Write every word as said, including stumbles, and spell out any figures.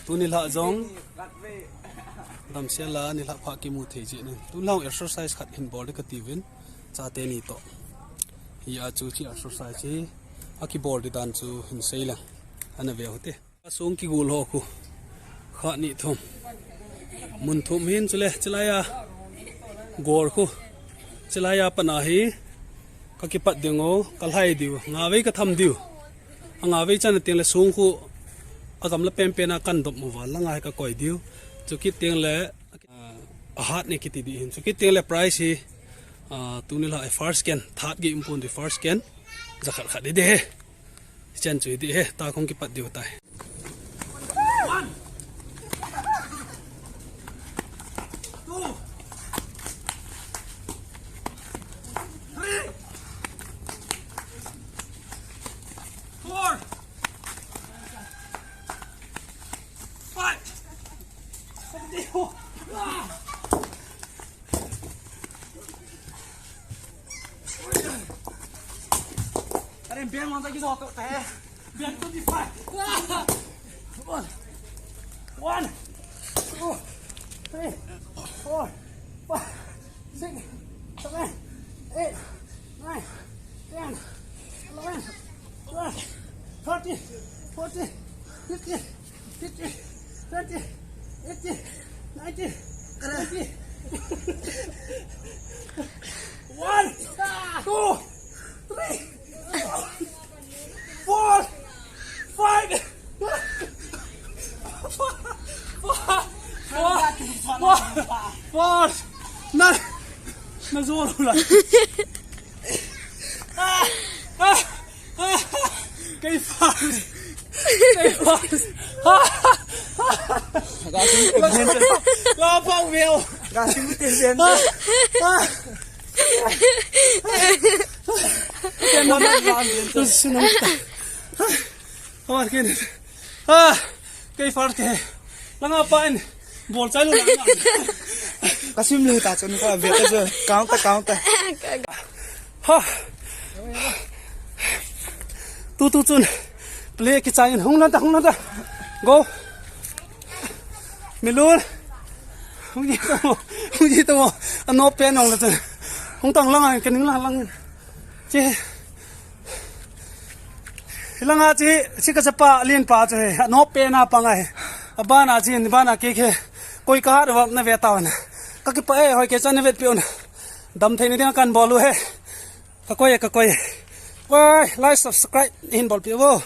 Tuni lah jong damsel a nilhah pha kimu thei jeh in. Tuni lah exercise khat hin bol ding kati uvin, chate ni toh. Hia chu hiche exercise hi akibol ding dan chu hin sei leng. Ana ve u hite. Asung kigol ho khu. Khat ni thum. Mun thum hin chule, chulai a. Gol khu. Chulai a pat a hi. Ka kipat ding u, ka lhai diu. Nga vei ka tham diu. Anga vei chan teng le sung khu. Agamla penpen a kan dop mo va langa hi ka koi diu. Chukit teng le, ah, ahat ni kiti ding hin. Chukit teng le prize hi, ah, tuni lah first second, third gei um pon ding first second. Jakhat khat ding ding hi. Chen chu ding hi, ta kong kipat diu tai. One. Two. Three. Four. Five. Ah. Are, band manta ki jao to te. Band to di five. One. One. Two. Three. Four. Five. Six. Seven. Eight. Nine. Ten. Eleven. Twelve. Thirteen. Fourteen. Fifteen. Fifteen, twenty, eighteen, nineteen, twenty. One, two, three, four, five, four, four, four, four, nine. Na zo lo la. Ah, ah. Kei first. Kei first. Ga sim te ben. La pau veo. Ga sim te ben. Ken na na na. Tu sinu. Awa ken. Ah, kei first ke. Langa pa in. Bol chai lo langa. Ka sim le ta chun ka ve ta chu. Count ta, count ta. Ha. Tu tu chun. Play kichai in. Hung lan ta, hung lan ta. Go. Milun. Hung ji ta mo. Hung ji ta mo. Ano pen ong la chun. Hung tang langa, ka ning la lang. Che. Hilanga chi, chi ka chapa lin pa chu he, ano pen a pang a he. Abana chi, abana ke ke. Koi ka hat va na ve ta na. Ka kipah e, hoi ke chan na vet pe un. Dam thei ni ding kan bol u he. Ka koi, ka koi. Wai, like, subscribe, hin bol pe vo.